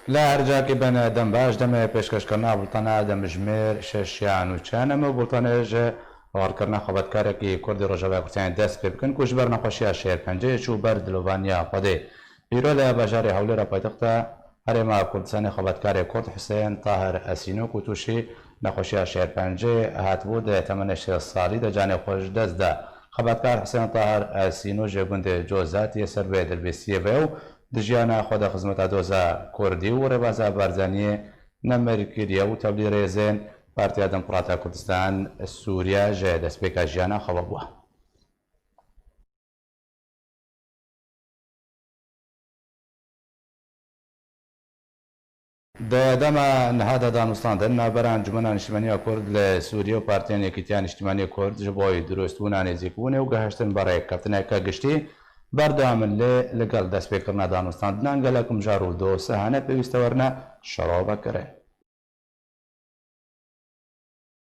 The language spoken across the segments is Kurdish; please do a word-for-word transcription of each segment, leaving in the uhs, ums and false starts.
Li her cihekî bin, dem baş, demê pêşkêşkirina bultana demjimêr şeş ya nûçe. Em û bultanê ji warkirina xebatkarekî Kurd ê Rojava Kurdistanê dest pê bikin ku ji ber nexweşiya şêrpencê çû ber dilovaniya Xwedê. Îro li bajarê Hewlêra paytexta Herêma Kurdistanê xebatkarê Kurd Husên Tahir Esîno ku tûşî nexweşiya şêrpencê hatibû, di temenê şêst salî de canê xwe ji dest da. Xebatkar Husên Tahir Esîno ji gundê Cozatiyê ser vê dilbîstiyê ve û di jiyana xwe de xizmeta doza Kurdî û rêbaza Barzaniyê nemir kiriye û tevlî rêzên Partiya Demokrata Kurdistan Sûriye ji destpêka jiyana xwe ve bûye. Di dema niha de danûstandin navbera Encûmena Niştimaniya Kurd li Sûriyê û Partiyên Yekîtiya Niştimanî Kurd ji bo durustbûna nêzîkbûnê û gihiştin bi rêkeftineke giştî berdewam in, lê li gel destpêkirina danûstandinan gelek mijar û dose hene pêwîst e werine şirovekirin.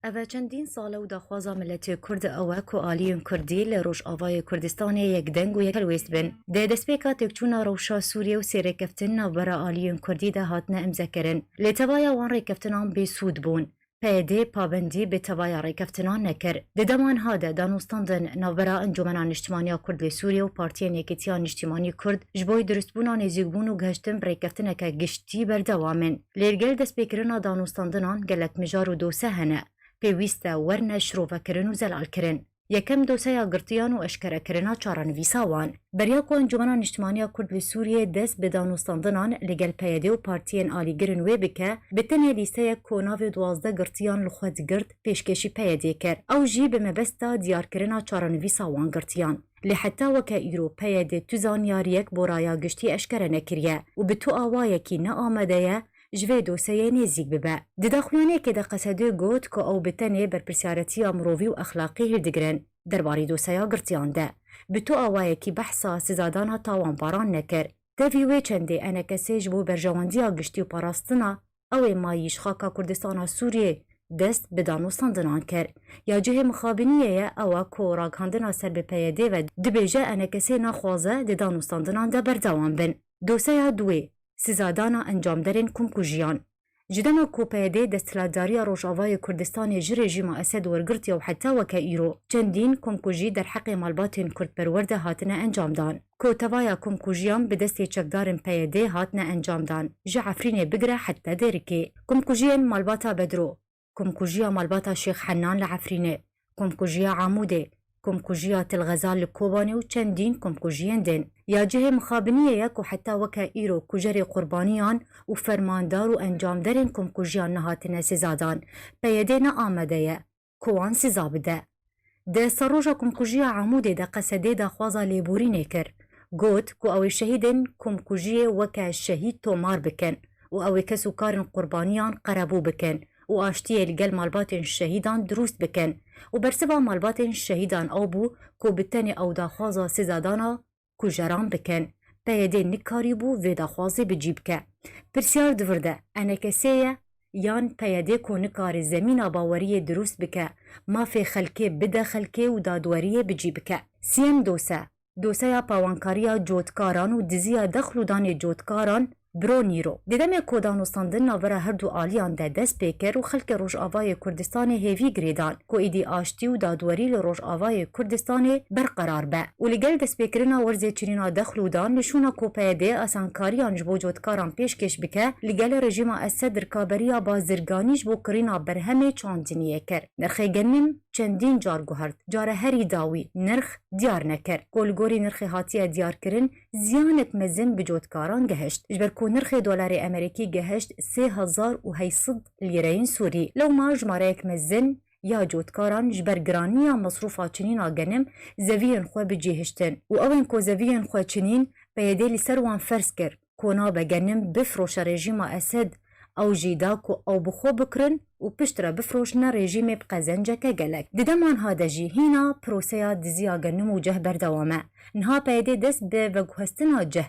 Ev e çendîn sal e û daxwaza miletê Kurd ew e ku aliyên Kurdî li Rojavayê Kurdistanê yekdeng û yekhelwêst bin. Di destpêka têkçûna rewşa Sûriyê û sê rêkeftin navbera aliyên Kurdî de hatine îmzekirin. Lê tevaya wan rêkeftinan bêsûd bûn. P Y D pabendî bi tevaya rêkeftinan nekir. Di dema niha de danûstandin navbera Encûmena Niştimaniya Kurd li Sûriyê û Partiyên Yekîtiya Niştimanî Kurd ji bo durustbûna nêzîkbûn û gihiştin bi rêkeftineke giştî berdewam in. Lê li gel destpêkirina danûstandinan gelek mijar û dose hene, pêwîst e werine şirovekirin û zelalkirin. Yekem doseya girtiyan û eşkerekirina çarenivîsa wan. Beriya ku Encûmena Niştimaniya Kurd li Sûriyê dest bi danûstandinan li gel P Y D û partiyên alîgirin wê bike, bi tenê lîsteyek ku navê duwazdeh girtiyan li xwe digirt, pêşkêşî P Y D kir. Ew jî bi mebesta diyarkirina çarenivîsa wan girtiyan. Lê heta weke îro P Y D tu zanyariyek bo raya giştî eşkere nekiriye û bi tu awayekî ne amade ye ji vê doseyê nêzîk bibe. Di daxuyaniyekê de Qesedê got ku ew bi tenê berpirsiyaretiya mirovî û exlaqî hildigirin derbarî doseya girtiyan de. Bi tu awayekî behsa sizadana tawanbaran nekir. Tevî wê çendê E N K S ji bo berjewendiya giştî û parastina ew ê mayî ji xaka Kurdistana Sûriyê dest bi danûstandinan kir. Ya cihê mixabiniyê ye ew e ku ragihandina ser bi P Y D ve dibêje E N K S naxwaze di danûstandinan de berdewam bin. Doseya duwê, sizadana encamderên komkujiyan. Ji dema ku P Y D desthilatdariya Rojavayê Kurdistanê ji rejîma Esed wergirtiye û heta weke îro çendîn komkujî derheqê malbatên kurdperwer de hatine encamdan. Ku tevaya komkujiyan bi destê çekdarên P Y D hatine encamdan, ji Efrînê bigire heta Dêrikê. Komkujiyên malbata Bedro, komkujiya malbata Şêx Hennan li Efrînê, komkujiya Amûdê, komkujiya Til Xezal li Kobanê û çendîn komkujiyên din. Ya cihê mixabiniyê ye ku heta weke îro kujerê qurbaniyan û fermandar û encamderên komkujiyan nehatine sizadan. P Y D ne amade ye ku wan siza bide. Di serroja komkujiya Amûdê de Qesedê daxwaza lêborînê kir. Got ku ew ê şehîdên komkujiyê weke şehîd tomar bikin û ew ê kes û karên qurbaniyan qerebû bikin û aştiyê li gel malbatên şehîdan dirûst bikin û bersiva malbatên şehîdan ew bû ku bi tenê ew daxwaza sizadana kujeran bikin. P Y D nikarîbû vê daxwazê bi cî bike. Pirsyar di vir de E N K S ye yan P Y D ku nikare zemîna baweriyê dirûst bike, mafê xelkê bide xelkê û dadweriyê bi cî bike. Siyem dose, doseya pawankariya cotkaran û diziya dexl û danê cotkaran biro nîro. Di demê ku danûstandin navbera her du aliyan de dest pê kir û xelkê Rojavayê Kurdistanê hêvî girêdan ku êdî aştî û dadwerî li Rojavayê Kurdistanê berqerar be û li gel destpêkirina werzê çinîna dexl û dan li şûna ku P Y D asankariyan ji bo cotkaran pêşkêş bike, li gel rejîma Esed rikaberiya bazirganî ji bo kirîna berhemê çandiniyê kir. Nirxê genim çendîn car guhert, care herî dawî nirx diyar nekir. Ku li gorî nirxê hatiye diyarkirin, ziyanek mezin bi cotkaran gehişt. Ji ber ku nirxê dolarê Amerîkî gehişt sê hezar û heyt sed lîreyên Sûrî. Lewma jimareyek mezin ya cotkaran ji ber giraniya mesrûfa çinîna genim zeviyên xwe bi cî hiştin û ew ên ku zeviyên xwe çinîn P Y D li ser wan ferz kir ku nabe genim bifroşe rejîma Esed, ew jî da ku ew bi xwe bikirin û piştre bifroşine rejîmê bi qezenceke gelek. Di dema niha de jî hîna proseya diziya genim û ceh berdewam e. Niha P Y D dest bi veguhestina ceh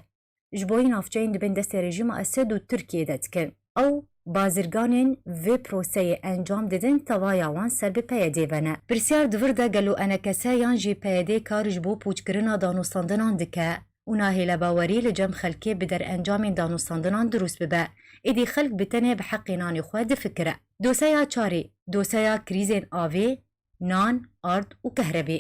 ji bo yî navçeyên di bin destê rejîma Esed û Tirkiyê de dikin. Ew bazirganên vê proseyê encam didin, tevaya wan ser bi P Y D ve ne. Pirsyar di vir de gelo E N K S yan jî P Y D kar ji bo pûçkirina danûstandinan dike û nahêle bawerî li cem xelkê bi derencamên danûstandinan dirûst bibe. Êdî xelk bi tenê bi heqê nanê xwe difikire. Doseya çarê, doseya krîzên avê, nan, ard û kehrebê.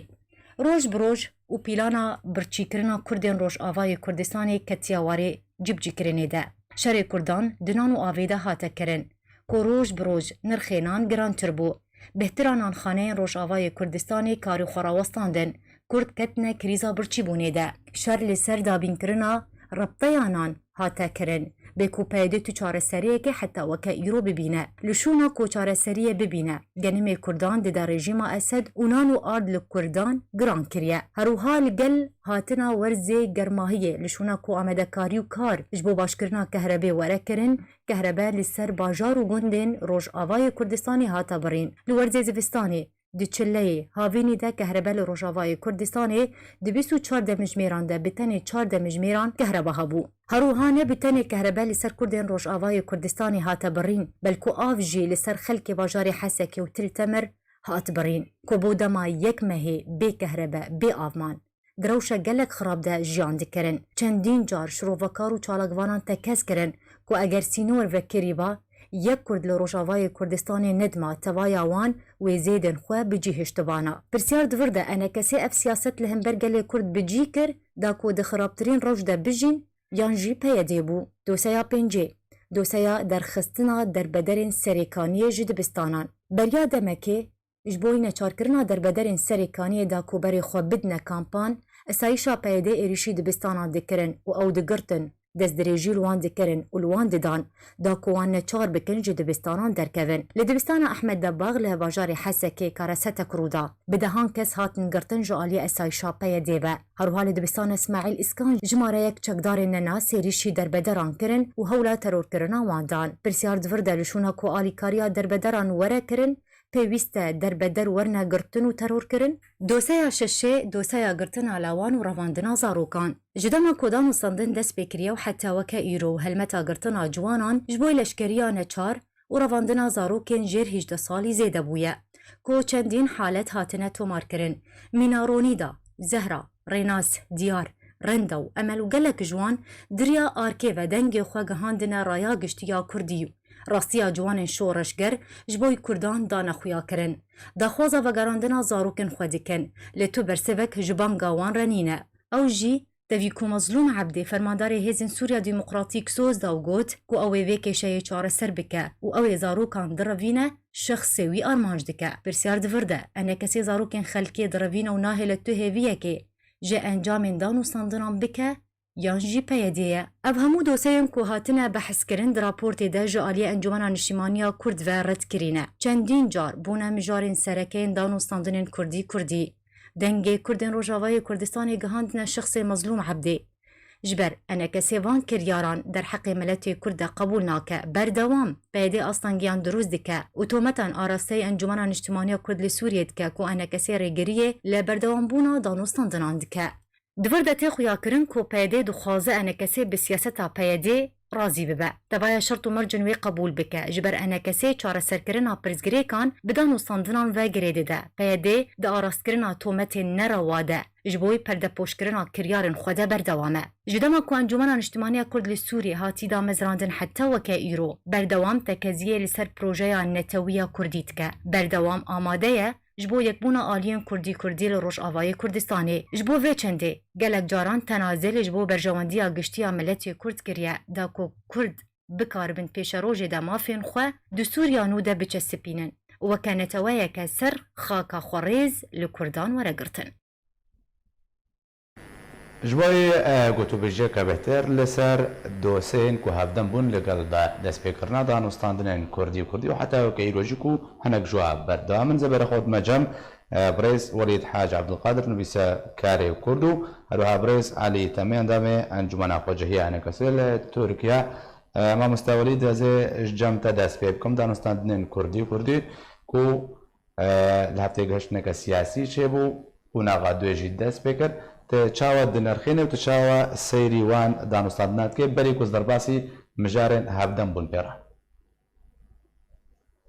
Roj bi roj û pîlana birçîkirina Kurdên Rojavayê Kurdistanê ketiya warê cibcîkirinê de. Şerê Kurdan di nan û avê de hate kirin, ku roj bi roj nirxê nan girantir bû. Bêhtira nanxaneyên Rojavayê Kurdistanê karê xwe rawestandin. Kurd ketine krîza birçîbûnê de. Şer li ser dabînkirina rebteya nan hate kirin. Bê ku P Y D tu çareseriyekê heta weke îro bibîne. Li şûna ku çareseriyê bibîne, genimê Kurdan dide rejîma Esed û nan û ard li Kurdan giran kiriye. Her wiha li gel hatina werzê germahiyê, li şûna ku amadekarî û kar ji bo başkirina kehrebê were kirin, kehrebe li ser bajar û gundên Rojavayê Kurdistanê hate birîn. Li werzê zivistanê, di çileyê havînî de kehrebe li Rojavayê Kurdistanê di bîst û çar demjimêran de bi tenê çar demjimêran kehreba hebû. Her wiha ne bi tenê kehrebe li ser Kurdên Rojavayê Kurdistanê hate birîn, belku av jî li ser xelkê bajarê Hesekê û Til Temir hat birîn, ku bo dema yek mehê bê kehrebe, bê av man. Di rewşa gelek xirab de jiyan dikirin. Çendîn car şirovekar û çalakvanan tekez kirin ku eger sînor vekirîba, yek Kurd li Rojavayê Kurdistanê nedima tevaya wan wê zêdên xwe bi cî hiştibana. Pirsiyar di vir de, enekesê ev siyaset li hember gelê Kurd bi cî kir, da ku di xirabtirîn rewş de bijîn, yan jî P Y D bû. Doseya pêncê, doseya derxistina derbederên Serêkaniyê ji dibistanan. Beriya demekê, ji bo neçarkirina derbederên Serêkaniyê da ku berê xwe bidine kampan, esayîşa P Y D êrîşî dibistanan dikirin û ew digirtin, destdirêjî li wan dikirin û li wan didan, da ku wan neçar bikin ji dibistanan derkevin. Li dibistana Ehmed Debbax li bajarê Hesekê karesetek rû da. Bi dehan kes hatin girtin ji aliyê esayîşa P Y D ve. Her wiha li dibistana Îsmaîl Îskan jimareyek çekdarên nenas êrîşî derbederan kirin û hewla terorkirina wan dan. Pirsiyar di vir de, li şûna ku alîkariya derbederan were kirin, pêwîst e derbeder werine girtin û terorkirin? Doseya şeşê, doseya girtina lawan û revandina zarokan. Ji dema ku danûstandin dest pê kiriye û heta weke îro û helmeta girtina ciwanan ji bo leşkeriya neçar û revandina zarokên jêr hejdeh salî zêde bûye, ku çendîn halet hatine tomarkirin. Mîna Ronîda, Zehra, Rênas, Diyar, Renda û Emel û gelek ji wan di riya arkê ve dengê xwe gihandine raya giştî ya Kurdî û rastiya ciwanên şoreşger ji bo Kurdan dane xuya kirin. Daxwaza vegerandina zarokên xwe dikin, lê tu bersivek ji banga wan re nîne. Ew jî, tevî ku Mezlûm Ebdê, fermandarê Hêzên Sûriya Demokratîk, soz da û got ku ew ê vê kêşeyê çareser bike û ew ê zarokan direvîne, şexsê wî armanc dike. Pirsiyar di vir de, enekesê zarokên xelkê direvîne û nahêle tu hêviyekê ji encamên danûstandinan bike, yan jî P Y D ye. Ev hemû doseyên ku hatine behskirin di raportê de ji aliyê Encûmena Niştîmaniya Kurd ve red kirîne. Çendîn car bûne mijarên sereke yên danûstandinên Kurdî Kurdî. Dengê Kurdên Rojavayê Kurdistanê gihandine şexsê Mezlûm Ebdê. Ji ber enekesê van kiryaran derheqê miletê Kurd de qebûl nake. Berdewam P Y D astengiyan dirûst dike û tometan arasteyê Encûmena Niştîmaniya Kurd li Sûriyê dike ku enekesê rêgiriyê li berdewambûna danûstandinan dike. Di vir de tê xuyakirin ku P Y D dixwaze enekesê bi siyaseta P Y D razî bibe. Tevaya şert û mercên wê qebûl bike. Ji ber enekesê çareserkirina pirsgirêkan bi danûstandinan ve girê dide. P Y D di arastkirina tometên nerewa de ji bo perdepoşkirina kiryarên xwe de berdewam e. Ji dema ku Encûmena Niştîmaniya Kurd li Sûriyê hatî damezrandin heta weke îro, berdewam tekeziyê li ser projeya netewî ya Kurdî dike. Berdewam amade ye ji bo yekbûna aliyên Kurdî Kurdî li Rojavayê Kurdistanê. Ji bo vê çendê gelek caran tenazê li ji bo berjewendiya giştî ya miletê Kurd kiriye, da ku Kurd bikaribin pêşerojê de mafên xwe di Sûriya nû de biçesipînin û weke neteweyeke ser xaka xwerêz li Kurdan were girtin. Ji bo, e, gotûbêjiyeke bêhtir li ser doseyên ku hevdem bûn li gel be destpêkirina danûstandinên Kurdî û Kurdî û heta weke îro jî ku hinek ji we berdewam in, zê berê xwe dime cem, e, birêz Welîd Hac Ebdulqadir, nivîsekarê Kurd û herwiha birêz Elî Temê, endamê Encûmena Xwecihî ya Enekesê li Tirkiye. E, mamoste Welîd, ez ê ji cem te dest pê bikim, danûstandinên Kurdî û Kurdî ku e, li heftê gihiştineke siyasî çêbû û naxa duê jî dest pê kir. Te çawa dinirxîne û tu çawa seyrî wan danûstandina dike berî ku ez derbasî mijarên hevdem bûn pê re?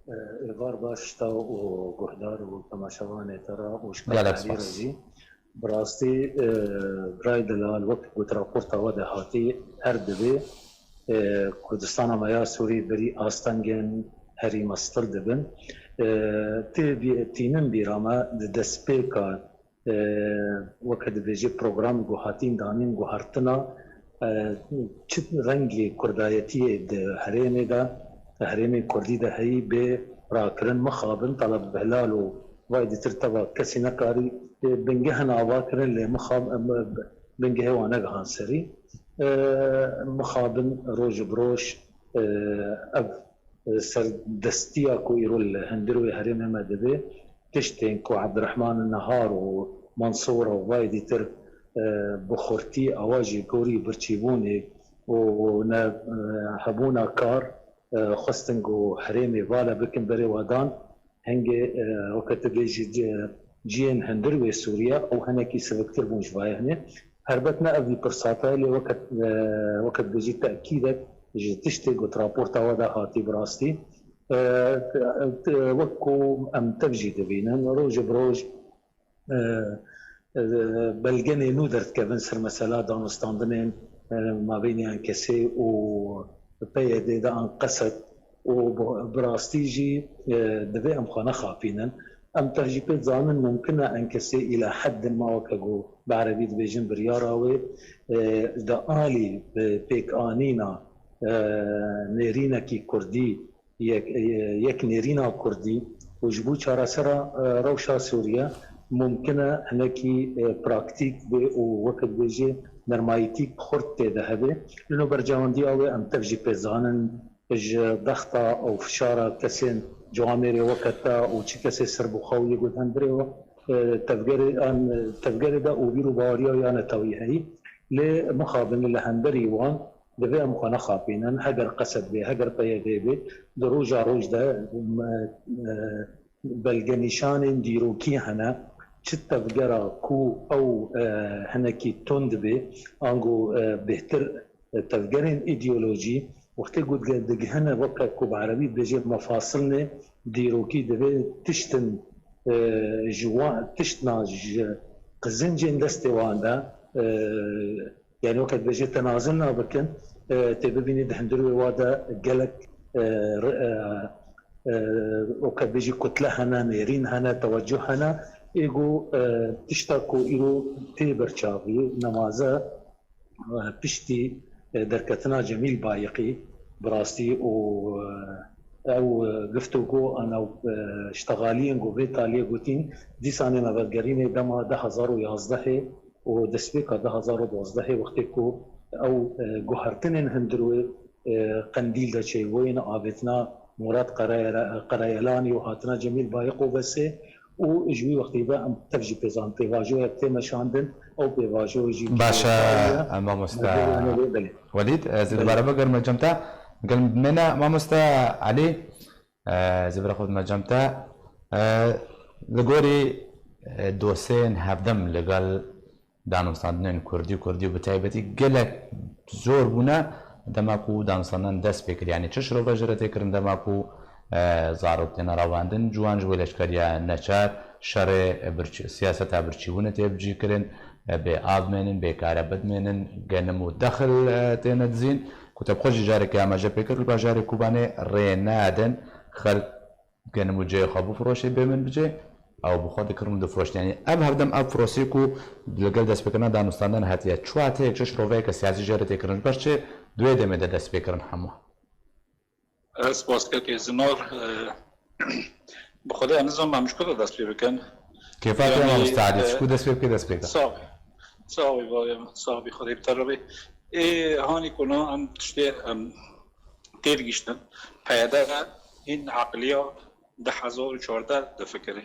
E, êvar baş te û guhdar û temaşevanê te re û ji Gelek Qetarî re spas. Jî. Bi rastî, e, birayê delal, wek ku di raporta we de hatî, her divê e, Kurdistana me ya Sûrî berî astengên herî mestir dibin. E, tê bî-, tînin bîra me di destpêka, e, weke dibêje program ku hatîn danîn guhertina, e, çi rengê kurdayetiyê di herêmê de, di herêmê kurdî de heyî bê rakirin, mixabin, Taleb Hilal û vay dîtir teva kesî nekarî, e, bingehên ava kirin, lê mixab-, em, bingehê wan negihan serî. E, mixabin roj bi roj, e, ev, e, serdestiya ku îro li hundir wê herêmê me dibe, tiştên ku Ebdirehman Nehar û Mansûr û vay dîtir, e, bi xurtî awa jî gorî birçîbûnê û ne, e, hebûna kar, e, xwestin ku herêmê vala bikin berê we dan. Hingê, e, weke tu bêjî ci-, ciyên hundir wê Sûriye ew hinekî siviktir bûn ji vayê hinê. Helbet ne ev jî pirsat e, lê weke, e, weke tu bêjî tekîdek ji tiştê ku di raporta we de hatî bi rastî. E, e, wek ku em tev jî dibînin, roj bi roj, e, e, belgenê nû derdikevin ser mesela danûstandinên, e, mabeyniyan kesê û P Y D de an qeset û bi, bi rastî jî, e, divê em xwe nexapînin. Em tev jî pê dizanin mumkin e enkesê îla heddin ma weke ku bi erebî dibêjin biryara wê, e, di alî, e, pêkanîna, e, nêrînekî kurdî yek, yek nêrîna kurdî û ji bo çaresera, e, rewşa Sûriye mumkin e hinekî, e, praktîk bê û weke dibêjê nermayîtîk xurt tê de hebe. Li no bercewendiya wê em tev jî pê zanin ji dexta û fişara kesên camêrê weke te û çi kesê serbixwe û yê ku di hundirê we, e, tevgerê, an, tevgerê de û bîr û baweriya wê ya neteweyî heyî. Lê mixabin li hemberî wan divê em xwe nexapînin, heger qesed bê, heger P Y D bê, di roja roj de, me, e, belgenîşanên dîrokî hene, çi tevgera ku ew, e, hinekî tund bê, ango, e, bêhtir, e, tevgerên îdeolojî, wextê ku dige-, digihine weke ku bi erebî dibêje mefasilnê dîrokî, divê tiştin, e, ji wan, tiştna ji qizincên destê wan de, e, Yanî weke dibêje tenazil nabikin, e, tê bibînî di hundir wê wa de gelek, e, re-, e, e, weke dibêjî kutle hene, nêrîn hene, tewecuh hene. Ê ku, e, tişta ku îro tê ber çavî, nemaze, e, piştî, e, derketina Cemîl Bayiqî bi rastî û, e, ew, e, giftûgo an ew, e, ştexaliyên ku vê taliyê gotîn, dîsanê me vegerînê dema du hezar û yazdehê û destpêka du hezar û duwazdehê wextê ku ew, e, guhertinên hundir wê, e, Qendîl de çêbûyî, avêtina Murat Qerayela-, Qerayelanî û hatina Cemîl Bayiqo Vesê û ji wî wextî ve em tev jî pêzan pêvajoyek tê meşandin, ew pêvajo jî Baş e, mamoste Welîd, ez ê dubare bigerim cem te. Gel mene mamoste Elî, e, ez ê bira xwe dime cem te. E, li gorî, e, doseyên hevdem li gel danûstandinên kurdî û kurdî û bi taybetî gelek zor bûne, dema ku danûstandinan dest pê kir. Yanî çi şirove jê re tê kirin dema ku, e, zarok têne revandin, ciwan ji bo leşkeriya neçar, şerê birçî-, siyaseta birçîbûnê tê bicîkirin, e, bê av mênin, bê kare bidmênin, genim û dexil, e, têne dizîn. Ku te bi xwe jî carekê amaje pê kir, li bajarê Kobanê rê nadin xelk genim û cihê xwe bifiroşê bê min bicê, ew bi xwe dikirin û difiroşin. Yanî ev hevdem ev prosê ku li gel destpêkirina danûstandan hatiye, çi wateyek, çi şiroveyeke siyasî jê re tê kirin, ji ber çi di wê demê de dest pê kirin hemû? Ez spas kekê Zinar, e, bi Xwedê em nizanim em ji ku re dest pê bikin. Kêfa te Yanî, mamoste Elî, e, ji ku dest pê bike, dest pê ke. Sax bî. Sax bî, bavê min. Sax bî, Xwedê bi te re bê. Ê, hanî ku na em tiştê, em têdigihîştin. P Y D hîn eqliya du hezar û çardeh difikirê.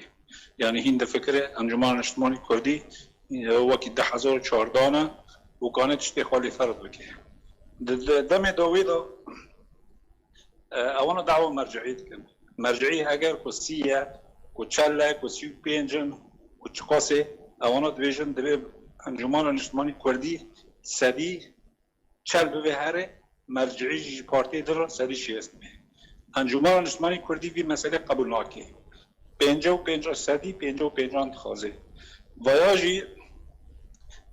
Yanî hîn difikirê Encûmena Niştimanî Kurdî, e, wekî du hezar û çardeh ne û kanê tiştê xwe lê ferq bike. Di, di demê dawî de, e, ewana dawa merceî dikin. Merceî heger ku sî ye, ku çel e, ku sî û pênc in, ku çiqasê, ewana dibêjin divê Encûmena Niştimanî Kurdî sedî çel bibe herê, mercî jî ji partiyê din re sedî şêst bê. Encûmena Niştimanî Kurdî vî meselê qebûl nake. Pêncî û pênc sedî, pêncî û pênc dixwaze. Vaya jî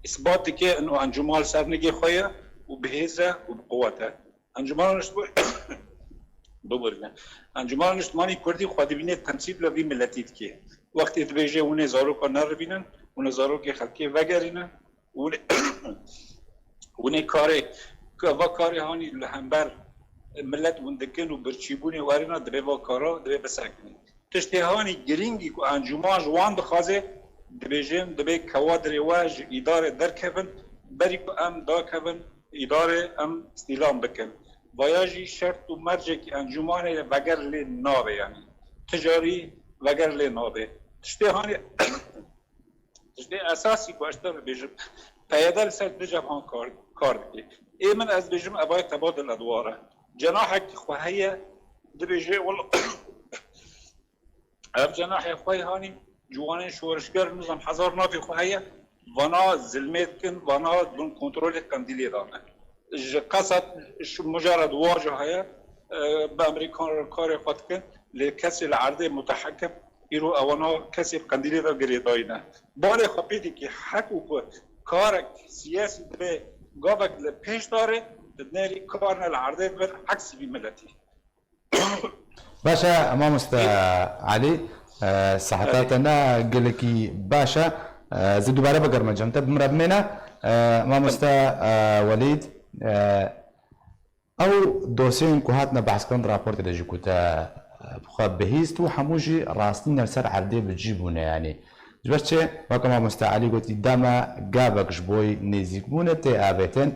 îsbat dike ino encûman li ser nigê xwe ye û bi hêz e û bi quwet e. Encûmana Niştimanî, bibûrîne. Encûmana Niştimanî Kurdî xwe dibîne temsîl li vî miletî dike. Wextê dibêje hûn ê zaroka nerivînin, hûn ê zarokê xelkê vegerînin, hûn ê, hûn ê karê, va karê hanî li hember milet hûn dikin û birçîbûnê werîna, divê va kara, divê bisekinîn. Tiştê hanî girîngî ku encûman ji wan dixwaze, dibêjin, divê kewadrê we ji îdarê derkevin, berî ku em dakevin îdarê, em îstîlam bikin. Vaya jî şert û mercekî encûmanê veger lê nabe, yanî ti carî veger lê nabe. Tiştê hanî, tiştê esasî ku ez te bibêjim, P Y D li ser du cebhan kar, kar dike. Ê min ez dibêjim, evayê tebadil edwar e. Cenahekî xwe heye, dibêje, wela, ev cenahê xwe yê hanî ciwanên şorişger nizam hezar navê xwe heye, vana zilmê dikin, vana bin kontrolê Qendîlê de ne. Ji qesa mucared waja heye, e, bi Amerîkan re karê xwe dikin, lê kesê li erdê mutehekim, îro ewana kesê Qendîlê de girêdayî ne. Balê xwe pê dikî hek û ku karek siyasî dibe gavek li pêş dare, di nêrî kar ne li erdê dibin, eksî vî miletî. Baş e, mamoste Elî, e, seheta te ne gelekî baş e. E, ez ê dubare bigerime cem te, bi min re bimêne. E, mamoste, e, Welîd, e, ew dosyeyên ku hatine behs kirin di raportê de jî ku te, e, bi xwe bihîst û hemû jî rastî ne li ser erdê bi cî bûne, yanî. Ji ber çi? Weke mamoste Elî gotî, dema gavek ji bo nêzîkbûnê tê avêtin,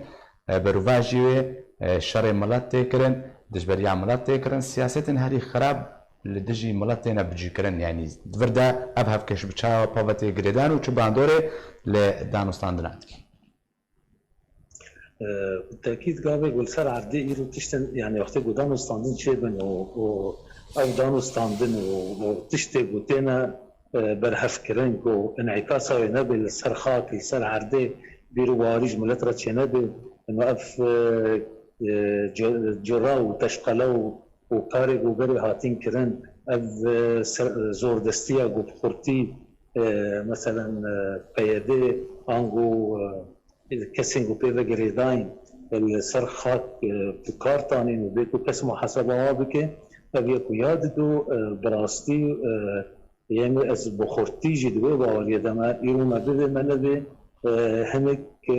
e, berovajî wê, e, şerê milet tê kirin, dijberiya milet tê kirin, siyasetên herî xirab li dijî milet têne bicîkirin. Yanî di vir de ev hevkêş bi çawa peve tê girêdan û çi bandorê li danûstandina dikî? E, tekîd gavê ku li ser erdê îro tiştin, yanî wextê ku danûstandin çêbin û, û ev danûstandin û, û tiştê ku têne, e, berhevkirin ku înîkasa wê nebe li ser xak, li ser erdê, bîr û bawerî ji milet re çênebe. Ema ev, e, e, cu-, cura û teşqele û, û karê ku berê hatin kirin, ev, e, ser-, zordestiya ku bi xurtî, e, meselen, e, P Y D ango, e, kesên ku pê ve girêdayîn, e, li ser xak, e, bi kar tanîn û bê ku kes muhaseba wa bike, ev yek û ya dido, e, bi rastî, e, Yanî ez bi xurtî jî di wê baweriyê de me, îro me bivê me nevê, e, hinek, e,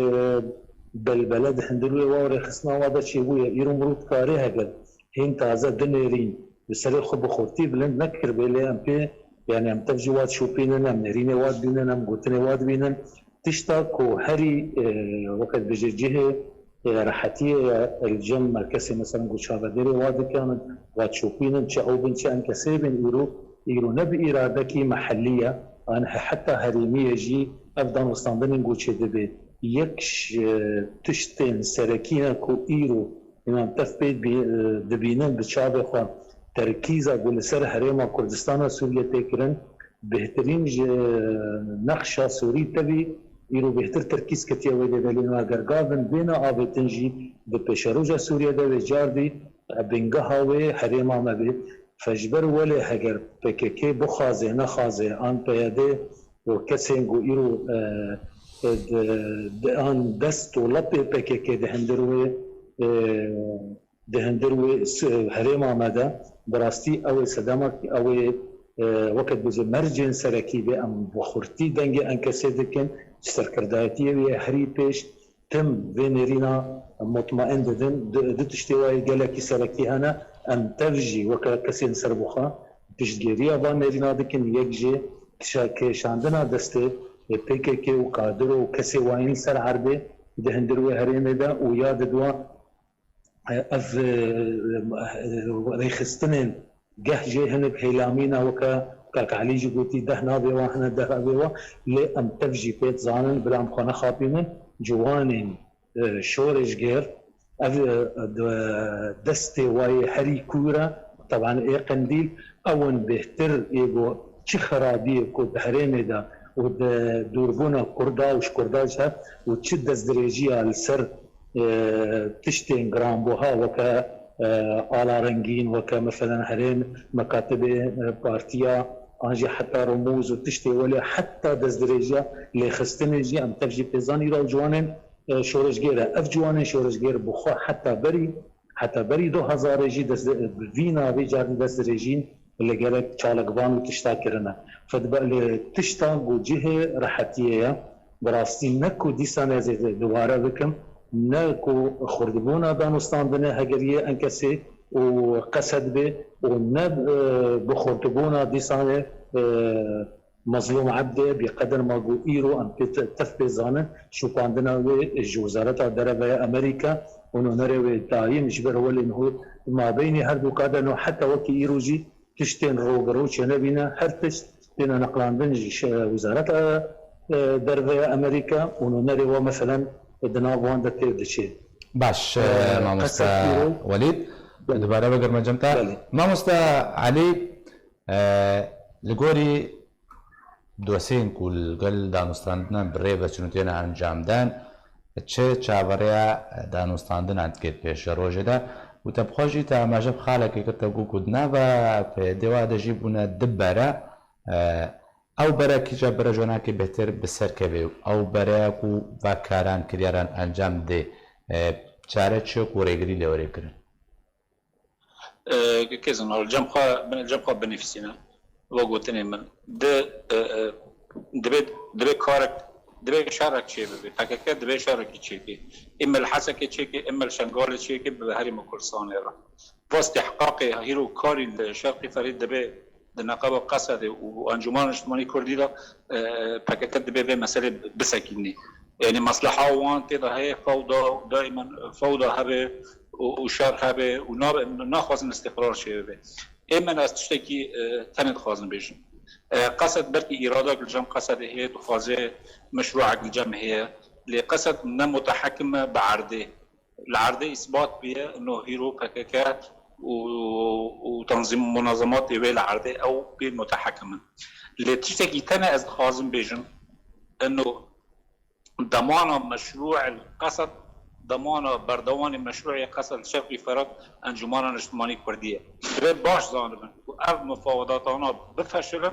belbele di hundir wê wa û rêxistina wa de çêbûye. Îro mirov dikarê heger hîn taze du nêrîn bi serê xwe bi xurtî bilind nekiribê, lê em pê, yanî em tev jî wa dişopînin, em nêrînê wa dibînin, em gotinê wa dibînin. Tişta ku herî, e, weke dibêje cihê, e, rehetiyê ye, e, li cem me kesê, meselen, ku çavegerê wa dikin, wa çopînin, çi ew bin, çi em kesê bin, îro, îro ne bi îradekî mehellî ye, an he-, heta herêmî ye jî, ev danûstandinên ku çêdibe. Yek ji tiştên serekî ne ku îro, em tev pê dibî-, e, dibînin bi çavê xwe, terkîza ku li ser herêma Kurdistana Sûriyê tê kirin, bêhtirîn ji nexşa Sûrî tevî îro bêhtir terkîz ketiye wê dê de, lê eger gavin bêne avêtin jî di pêşeroja Sûriyê de wê cardî bingeha wê herêma me bê. Fe ji ber welê heger P K K bixwaze nexwaze an P Y D û kesên ku îro, e, e, di, di an dest û lepê P K K di hundir wê, e, di hundir wê s-, herêma me de, bi rastî ew ê sedema, ew ê, e, weke dibêje mercên serekî bê, em bi xurtî dengê enkesê dikin, ji serkirdayetiyê wê herî pêş, tim vê nêrîna mutmain didin, du, du tiştê wa yê gelekî serekî hene, em tev jî weke kesên serbixwe piştgiriya van nêrîna dikin, yek jî kişa-, kêşandina destê P K K û kadro û kesê wa yên li ser erdê di hundir wê herêmê de û ya didwa ev, e, rêxistinên geh jê hinek hêlamîna weke kak Elî jî gotî deh navê wan hene, deh evê wan, lê em tev jî pê dizanin, bila em xwe nexapînin, ciwanên, e, şoreşgêr, ev, e, di-, destê wayê herî kûr e, teban ê Qendîl, ew in bêhtir ê ku çi xerabiyê ku di herêmê de û di dûrbûna Kurda û ji Kurda jî û çi destdirêjiya li ser e, tiştên giranbuha weke, e, ala rengîn, weke meselen herêm, mekatibê, e, partiya, an jî heta rumûz û tiştê welê heta destdirêjiya lêxistinê jî em tev jî pêzan îro ew ciwanên, e, şoreşgêr e. Ev ciwanên şoreşgêr bi xwe heta berî Heta berî du hezarê jî dest, bi vî navê carî destdirêjîn li gelek çalakvan û tişta kirine. Fedba li tişta ku cihê rehetiyê ye, bi rastî ne ku dîsan ez ê dubare bikim, ne ku xurtbûna danûstandinê hegeriyê Enkesê û Qesed bê û ne, e, bi xurtbûna dîsanê, e, Mezlûm Ebdê, bi qeder ma ku îro em pê te-, tev pê zanin, şopandina wê ji Wezareta Derve ya Amerîka û nûnerê wê dayîm ji ber welên hûr mabeynî her du ka de no heta wekî îro jî tiştên ro bi ro çênebîne, her tişt têne neqlandin ji şe-, Wezareta, e, Derve ya Amerîka û nûnerê we meselen di nav wan de tê diçê. Baş, e, E, mamoste qesed îro Welîd, Belê. Dubare bigirme cem te. Belê. Mamoste Elî, e, li gorî dosiyên ku li gel danûstandinan bi rê ve çûn û têne encamdan, çi çaverêya danûstandinan dikê pêş rojê de û te bi xwe jî te amaje bi xalekê kir te got ku di nava P Y D'ê wa de jî bûne du bere, e, ew bere kîja bere ji wan nake bêhtir bi ser keve û ew bereya ku va karan kiryaran encam dê, e, çare çi ku rêgirî lê were kirin? E, Kezin, li cem xwe, li cem xwe binivîsîne. Ve gotinê min. Di, e, e, divê, divê karek, divê şerek çê bibe. P K K divê şerekî çêke. Îme li Hesekê çêke, îme li Şengalê çêke, bi herêma Kurdistanê re. Va istihqaqê hîro karî li Şerqî Ferî divê di neqeba Qesedê û Encûmena Niştimanî Kurdî de, e, P K K divê vê meselê bisekînî. Yanî mesleha wan tê de heye, fewda, daimen fewda hebe û, û şer hebe û nabe, naxwazin îstîqrar çêbibe. Ê min ez tiştekî, e, tenê dixwazim bêjim. E, Qesed belkî îradek li cem Qesedê heye, dixwaze meşrûek li cem heye. Lê Qesed ne mutehekim e bi erdê. Li erdê îsbat bûye, ino hîro P K K û, û tanzîm û munazematê wê li erdê ew pê mutehekim in. Lê tiştekî tenê ez dixwazim bêjim, ino demana meşrû el Qesed, demana berdewanê meşrûyê Qesed li Şerqî Ferat Encûmena Niştimanî Kurdî ye. Divê baş zanibin ku ev mufawedatana bifeşilin,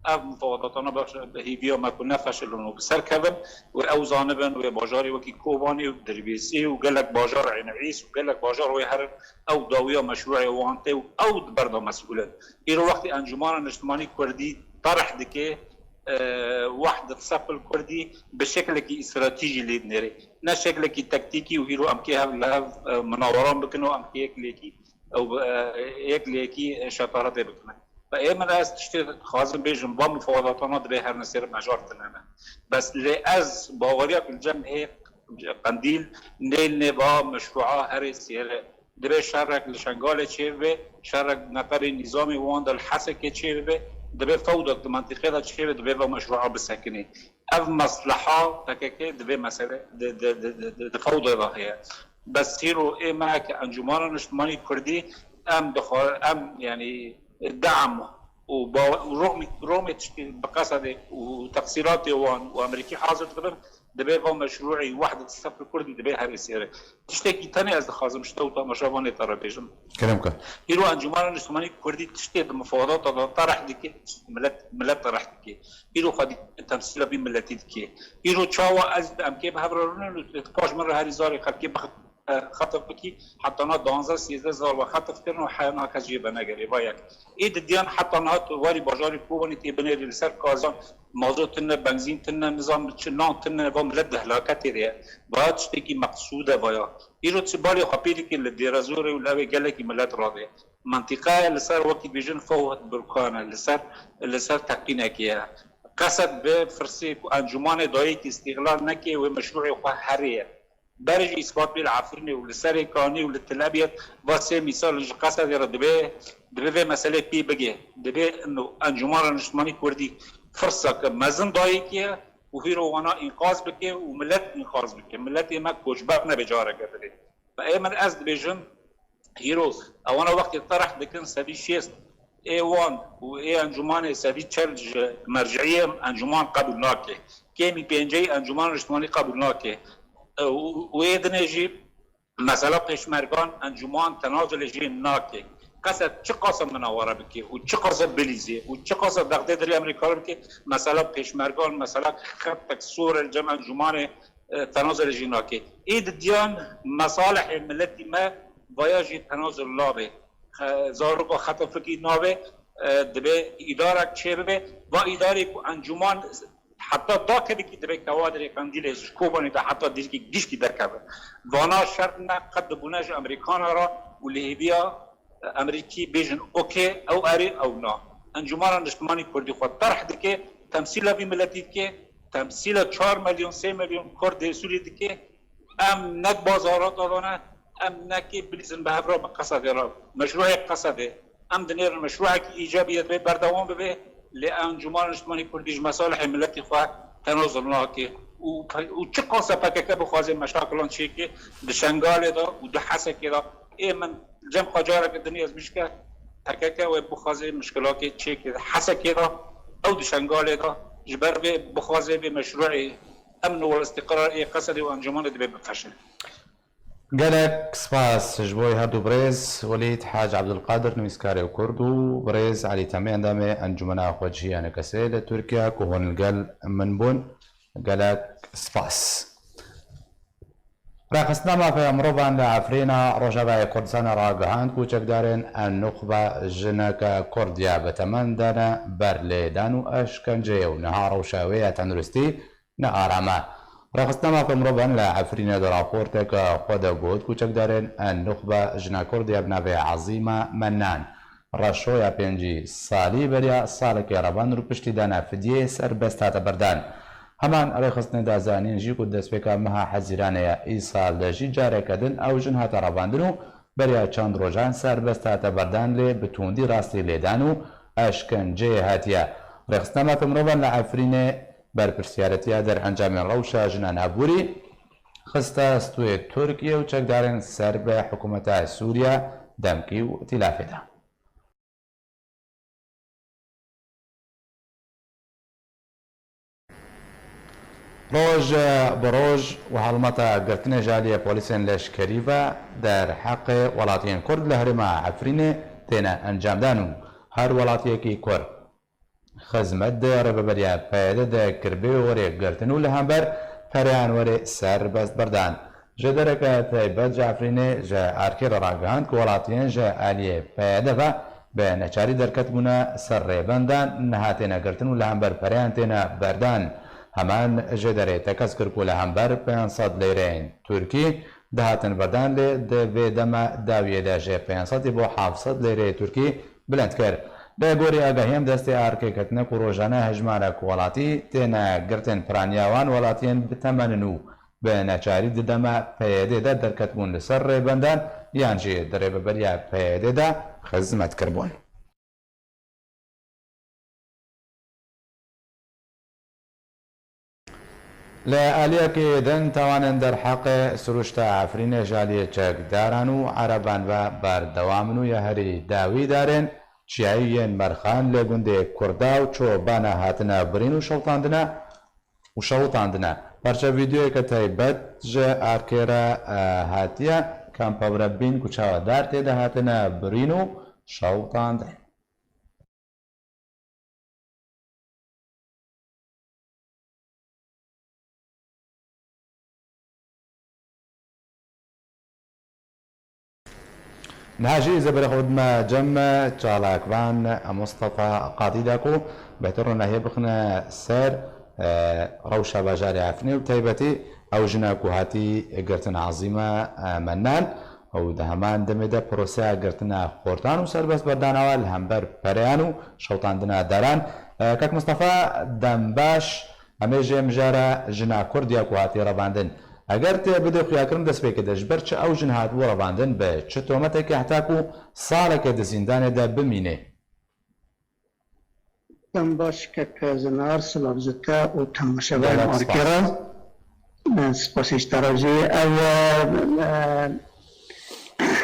ev mufawedatana bi hêviya me ku nefeşilin û bi ser kevin û ew zanibin wê bajarê wekî Kobanê û Dirbêsê û gelek bajar Ênîs û gelek bajar wê herin ew dawiya meşrûyê wan tê û ew di ber de mesûl in. Îro wextê Encûmena Niştimanî Kurdî terih dike, e, Wehdet Sef el Kurdî bi şeklekî îstratejî lê dinêre. Ne şeklekî taktîkî û hîro em kê hev li hev, e, minaweran bikin û em kê yek lêkî ew, e, yek lêkî şetaretê bikin. Ve ê min ez tiştê dixwazim bêjim, va mufawedatana divê her nesêr mejar tine ne. Bes lê ez baweriya ku li cem hê Qendîl nêl nê va meşrûa herê sêre. Divê şerek li Şengalê çêbibe, şerek neqebê nîzamê wan de li Hesekê çêbibe, divê fewdek di mentiqê de çêbe, divê va meşrûa bisekinê. Ev mesleha P K K di vê mesele, di, di, di, di, di, di fewda de heye. Bes hîro ê me ke Encûmena Niştimanî Kurdî, em dixwe-, em, yanî, dam û ba-, û romê, romê tiştî bi Qesedê û teqsîratê wan û Amerîkî hazir dibin, divê va meşrûî Wehdet Sef el Kurdî divê herê sêre. Tiştekî tenê ez dixwazim ji te û temaşevanê te re bêjim. Kerem ke. Îro Encûmena Niştimanî Kurdî tiştê di mufawedata de terih dike, milet, milet terih dike. Îro xwedî temsîla vî miletî dike. Îro çawa ez em kê bi hev re rûnin û tu paş min re herî zarê xelkê bixit-, e, xetif bikî, heta niha duwazdeh sêzdeh sal we xetif kirin û heyana kes jê venegerê, va yek. Ê di diyan heta niha tu warî bajarê Kobanê tê binêrî li ser kazan, mazot tune, benzîn tune, nizam çi nan tune, va milet di helaketê de ye. Va tiştekî meqsûd e va ya. Îro çi balê xwe pê dike li Dêrezorê û li evê gelekî milet rade. Mentiqe li ser wekî dibêjin fewh burkan e, li ser, li ser teqînekê ye. Qesed bi firsê ku Encûmanê Dayikî Îstîqlal neke wê meşrûê xwe herê ye. Berê jî îsbat bê li Efrînê û li Serêkanî û li Til Ebyed va sê mîsal ji Qesedê re dibê, dibê vê meselê pê bigê. Dibê ino Encûmena Niştimanî Kurdî firseke mezin dayikê ye û hîro wana înqaz bike û milet înqaz bike. Miletê me koçber nebe careke dinê. Ê min ez dibêjim, hîro, ewana wextê terih dikin sedî şêst ê wan û ê encûmanê sedî çel ji merciyê encûman qebûl nake. Kêmî pênceyî encûman niştimanî qebûl nake. Û, û ê dinê jî mesela pêşmergan encûman tenazulê jê nake. Qesed çiqasa minawara bike û çiqasa bilîzê û çiqasa dexdê dilê Amerîka bike, mesela pêşmergan, mesela xetek sor e cem encûmanê e, tenazulê jî nake. Ê di diyan mesalihê miletî me vaya jî tenazul nabe. Xe-, zaroka xetafekî nabe, e, dibe îdarek çêbibe. Va îdarê ku encûman heta dakedekî dibe kewadrê Qendîlê ji Kobanê de heta dîrkî giştî derkeve. Vana şert ne qet dibûne ji Amerîkana re û Lîbiya, e, Amerîkî bêjin okê, ew erê, ew na. Encûmana Niştimanî Kurdî xwe terh dike, temsîla vî miletî dike, temsîla çar milyon, sê milyon Kurdê Sûrî dike. Em ne bazarata de ne, em ne kê bilîzin bi hev re bi Qesedê re. Meşruhê Qesedê. Em dinêrin meşruhekî îcabî ye divê berdewam bibe, lê Encûmana Niştimanî Kurdî ji mesalihê miletî xwe tenazul nake. Û, û çiqas e P K K bixwaze meşakilan çêke di Şengalê de û di Hesekê de, ê min cem xwe careke din ez bişke, P K K wê bixwaze mişkilakê çêke di Hesekê de, ew di Şengalê de, ji ber vê bixwaze vê meşruê emn û îstiqrar ê Qesedê û Encûmanê divê bifeşe. Gelek spas ji bo her du birêz Welîd Hac Abdulkadir, nivîskarê Kurd, û birêz Elî Temê, endamê Encûmena Xwecihî ya Nekesê li Tirkiye ku hûn li gel min bûn. Gelek spas. Rêxistina Mafê Mirovan li Efrîna Rojavayê Kurdistanê ragihand ku çekdarên Nuxba jineke Kurd ya bi temen de ne ber lêdan û eşkenceyê û niha rewşa wê ya tenduristî ne aram e. Rêxistina Mafê Mirovan li Efrînê di raporteke xwe de got ku çekdarên Nuxba jina Kurd ya bi navê Ezîma Mennan Reşo ya pêncî salî beriya salekê revandin û piştî dana fidyeyê serbest hate berdan. Heman rêxistinê da zanîn jî ku destpêka meha Hezîranê ya îsal de jî careke din ew jin hate revandin û beriya çend rojan serbest hate berdan, lê bi tundî rastî lêdan û eşkenceyê hatiye. Rêxistina Mafê Mirovan li Efrînê berpirsiyaretiya derencamên rewşa jinan a borî xiste stûyê Tirkiye û çekdarên ser bi hikûmeta Sûriye demkî û îtîlafê da. Roj bi roj û helmeta girtinê ji aliyê polîsên leşkerî ve derheqê welatiyên Kurd li herêma Efrînê têne encamdan û her welatiyekî Kurd xizmet di rêveberiya P Y D de kiribê wê were girtin û li hember pereyan were serbest berdan. Ji dereke taybet ji Efrînê ji erkê re ragihand ku welatiyên ji aliyê P Y D ve bi neçarî derketibûne ser rêbendan niha têne girtin û li hember pereyan têne berdan. Heman ji derê tekez kir ku li hember pênc sed lêreyên Tirkî dihatin berdan, lê di vê dema dawiyê de ji pênc sed bo heft sed lêreyê Tirkî bilind kir. Li gorî agahiyên destê erkê ketine ku rojane hejmarek welatî têne girtin, piraniya wan welatiyên bi temen in û bi neçarî di dema P Y D de derketibûn li ser rêbendan yan jî di rêveberiya P Y D de xizmet kiribûn. Li aliyekî din tawanên derheqê sirûşta Efrînê ji aliyê çekdaran û Ereban ve berdewam in û ya herî dawî darên çiyayî yên Merxan li gundê Kurda û Çobana hatine birîn û şewitandine û şewitandine. Parça vîdeoyeke taybet ji erkê re, e, hatiye. Kampa Rebîn ku çawa dar tê de hatine birîn û şewitandin. Niha jî ez ê berê xwe bidime cem çalakvan Mustafa Qadî de ku bêhtir ronahiyê bixine ser, e, rewşa bajarê Efrînê û taybetî ew jina ku hatî girtin Azîme, e, Mennan. Ew di heman demê de proseya girtina xortan û serbestberdana we li hember pereyan û şewitandina daran. E, Kak Mistefa, dem baş, em ê jê mijara jina Kurd ya ku hatiye revandin. Eger tê bidê xuyakirin destpêkê de ji ber çi ew jin hatibû revandin, bi çi tometekê heta ku saleke di zîndanê de bimîne? Dem baş kek Zinar, silav ji te û temaşevanên Gelek spas. Arkê re. Spasî ji te re jî. Ev, e, e,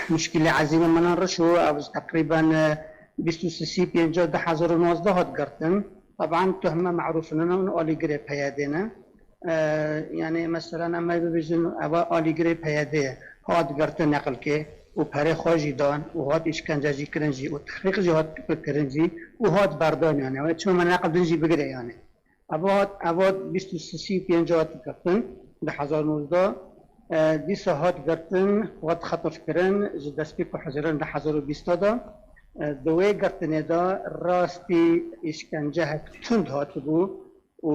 Muşkîlê Ezîmê Menan Reşo, ev ji teqrîben, e, bîst û sisî pênca du hezar û nozdeh hat girtin. Teban tuhme merûf nîne û alîgirê P Y D ne. E, yanî, meselen, em ê bibêjin, eva alîgirê P Y D hat girtin neqilkê û perê xwe jî dan û hat îşkence jî kirin jî û tehqîq jî hat kirin jî û hat berdan, yanî, ew çima me neqil din jî bigire, yanî. Eva hat, eva hat bîst û sisî pênca hat girtin, du hezar nozdeh, E, dîsa hat girtin, hat xetf kirin ji destpêka Hezîrana du hezar û bîst de. E, di wê girtinê de rastî îşkencehek tund hatibû û,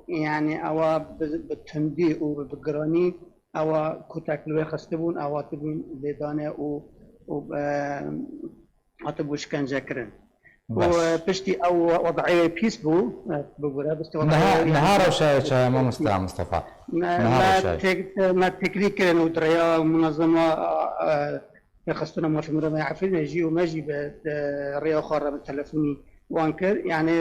yanî, ewa bi, bi tundî û bi giranî ewa kutek li wê xistibûn, ew hatibûn lêdane û, û, e, hatibû şikence kirin. Û, Baş. e, piştî ew wedayê wê pîs bû, e, bibûre, piştî Niha, wedayê, niha yani, rewşa wê çaye mamosta Mustafa? Me, Niha me rewşa wê. tek-, me teklî kirin û di rêya munezema, e, rêxistina mafê mirovan Efrînê jî û me jî bi, e, rêya xwe re bi telefonî wan kir. Yani,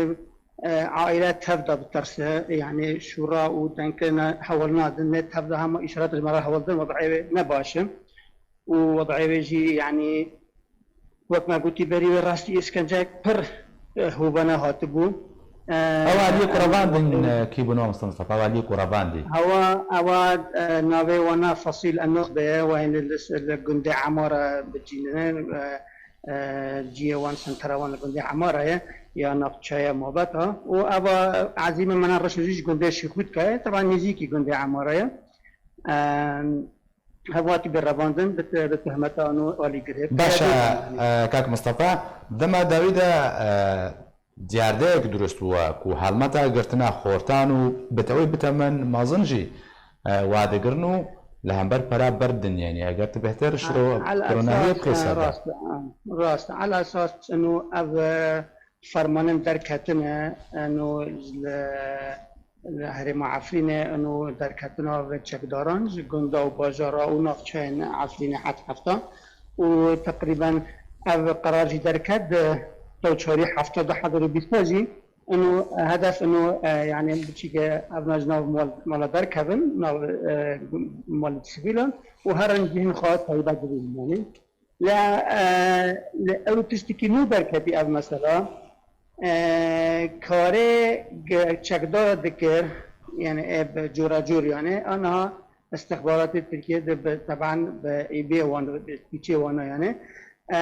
e, aîle tev de bi tirse, yani şûra û dengkirina hewl nadin, ne tev de hema îşaret ji me re hewl din, wedayê wê ne baş e. Û wedayê wê jî, yani, wek me gotî berî wê rastî îşkenceyek pir, e, hovane hatibû. E, Ew aliyê ku em, revandin, wek e, kî bûn mamosta Mustafa? Ew aliyê ku revandî? Ewa, ewa, e, navê wana Fasîl Enûxbe ye, wan li, li, li gundê Emara bicînine, e, e, ciyê wan, sentera wan li gundê Emara ye, ya navçeya Mabeta. Û ewa Ezîmê me ne Reşo jî ji gundê Şîxûtka ye, teban nêzîkî gundê Emara ye. E, Hevatî bi revandin bi te-, bi tohmeta û alîgirê. Baş e, e, kak Mistefa, dema dawî de, e, diyardeyek dirust bûye ku helmeta girtina xortan û bi tewê bi temen mezin jî, e, wadigirin û li hember pera berdin, yanî eger tu bêhtir şiro Al-, al-, pironahiyê esas, bixê e, ser de. Rast, e, rast. Al esas ino ev, e, fermanên derketine, eno li, li herêma Efrînê, eno derketina vê çekdaran ji gunda û bajara û navçeyên Efrînê het hefta û teqrîben ev qerar jî derket di çarê hefta du hezar û bîst jî. Eno hedef eno, e, yani biçîke ev ne ji nav mal, mala derkevin, nav, e, malê sivîlan û herin cihên xwe taybet dibînin, yani. Lê, e, lê ew tiştekî nû derketî ev mesela. E, karê ge-, çekdara dikir, yani, e, bi cora cor, yani, aniha istixbaratê Tirkiye de bi, teban bi êbê wan, bi pîçê wan, yani, e,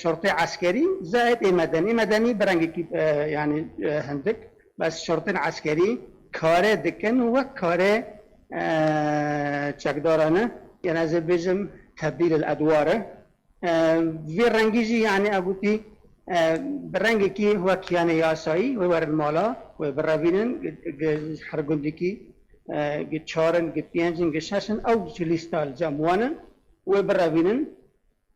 şortê eskerî zayed ê medenî. Medenî bi rengekî, e, yani, e, hindik. Bes şortên eskerî karê dikin wek karê, e, çekdaran e. Yani, ez ê bêjim tebdîl el edwar e. E, vê rengî jî, yani, ev gotî, e, bi rengekî wek, yani, yasayî wê werin mala, wê birevînin, gi, gi her gundikî, e, gi çar in, gi pênc in, gi şeş in, ew ji lîsta li cem wan in, wê birevînin,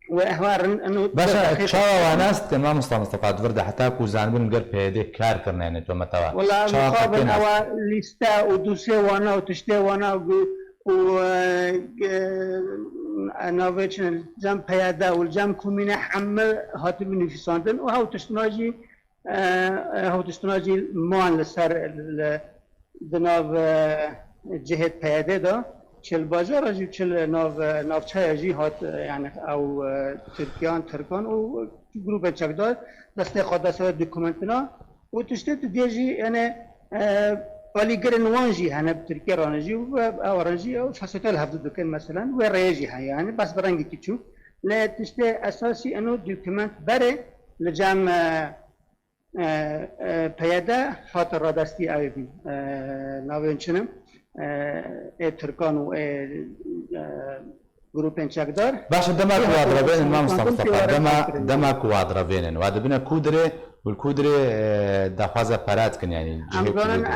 wê herin, ino Baş e, destexî çawa wan nas dikin, mamosta Mistefa, di vir de heta ku zanibin ger P Y D kar kirine, yani, tometa wa? Wela, Çawa mixabin qetê nas ewa lîste û dosê wana û tiştê wana û, û, e, e, navê çi ne, cem P Y D û cem komîne hemî hatibû nivîsandin û hew tiştina jî, e, e, hew tiştina jî man li ser, li, di nav, e, cihê P Y D de, çi li bajara jî, çi li nav, e, navçeya jî hat, e, yani ew, e, Tirkiyan, Tirkan û grûpên çekdar destê xwe destê dokumentina û tiştê tu dê jî, yani, e, alîgirên wan jî hene bi Tirkiye re ne jî û ew re jî ew fesûte li hevdu dikin, meselen, wê rêyê jî heye, yani, bes bi rengekî çûk. Lê tiştê esasî eno dokument berê li cem, e, e, e, P Y D hate radestî ew bî. E, navên çi ne? E, ê Tirkan û ê, e, grûpên çekdar. Baş e, dema ku wadirevênin, mamosta Mustafa, dema, dema ku wadirevênin, wa dibine ku dirê û li ku dirê, e, daxwaza pera dikin, yani, cihê ku dirê. Em zanin, e,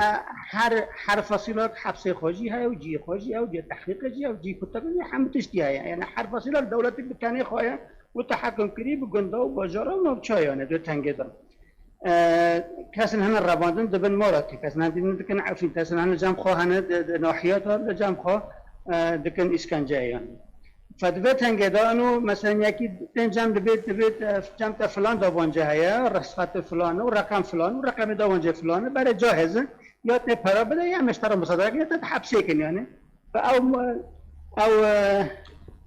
her, her fasîlak hepsê xwe jî heye û cihê xwe jî heye û cihê tehqîqê jî heye û cihê kutekê jî hemû tiştî heye. Yani, her fasîlak dewletê bi tenê xwe ye û tehekum kirî bi gunda û bajara û navçeyan e, di tengê de. E, kesên hene revandin dibin mala tê, kesên hene dînin dikin Efrîn, kesên hene cem xwe hene di, di nahiyata li cem xwe, e, dikin îşkenceyan. Fe di vê tengê de, eno, meselen, yekî tên cem dibêt, dibêt, e, cem te filan dawancê heye, rexsatê filan û reqem filan û reqemê dawancê filan e, berê cahêz e, ya tê pera bide, ya meştera musadere, ya te hepsê kin, yani. Ve ew, ew, e,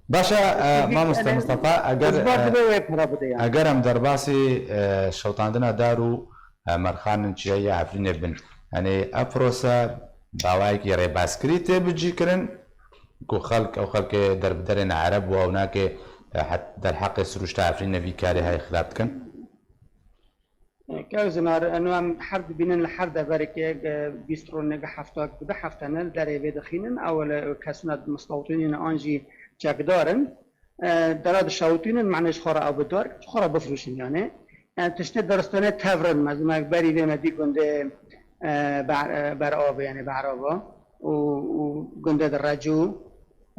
Baş e, e, mamoste Mustafa, eger, e, eger em derbasî, e, şewtandina dar û, e, merxanên çiyayê Efrînê bin, yani ev prose bi awayekî rêbazkirî tê bicîkirin, ku xelk, ew xelkê derbiderên Ereb û ewnakê, e, het-, derheqê sirûşta Efrînê vî karê heye xilaf dikin? Kew zinar, eno em her dibînin li her deverekê, e, bîst rûnê bi hefta, bi du hefte ne li derê vê dixînin, ew li kesûna mistewtînî ne an jî çekdar in. E, dera dişewtînin, mane ji xwe re ew bi dar, ji xwe re bifroşin yani. Yani tiştê daristanê tevrin, me, me berî vê me dî gundê, e, Ber-, e, Berava, yani Berava û, û gundê di Recû,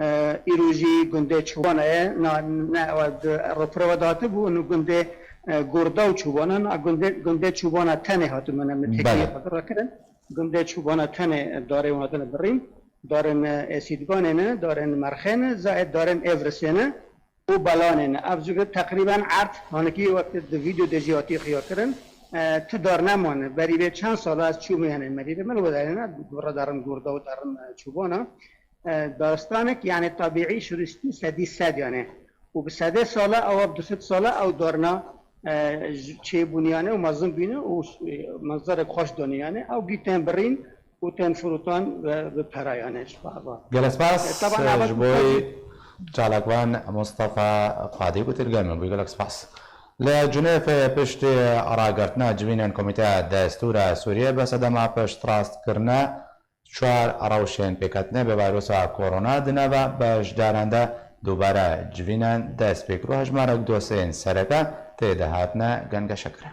e, îro jî gundê Çobana ye. Na, ne, ew di rûpirê ve datibû, û gundê, e, Gorda û Çobana, na gundê, gundê Çobana tenê hatibû, me, me têkilî Bele. xwe rakirin. Gundê Çobana tenê darê wan hatine birîn. Darên, e, Êsîdganê ne, darên Merxê ne, zayê darên Êvrisê ne û Belanê ne. Ev zû teqrîben erd, hanekî wek di vîdeo de jî hatî xiya kirin, e, tu dar nemane. Berî vê çend sala ez çûme, yani merî de min wedarîne, gura darin Gorda û darin, e, Çobana. E, daristanek, yani tabîî şurîstî sedî sed, yani. Û bi sedê sala, ew bi du sed sala ew darna, e, ji-, çêbûnî, yani, û mezin bîne û, e, menzerek xweş danî, yani. Ew gî tên birîn û tên firotan ve bi pera, yani, ji ber va. Gelek spas, E, taban, e, eva ji tu bo tabii. Çalakvan Mustafa Xwedî ku tu li gel min bûyî. Gelek spas. Li Cinêfê piştî ragirtina civînên Komîteya Destûra Sûriyê bi sedema piştrast kirine çar rewşên pêketinê bi vayrosa korona di nava beşdaran de dubare civînên dest pê kir û hejmarek dosyeyên sereke tê de hatine gengeşekirin.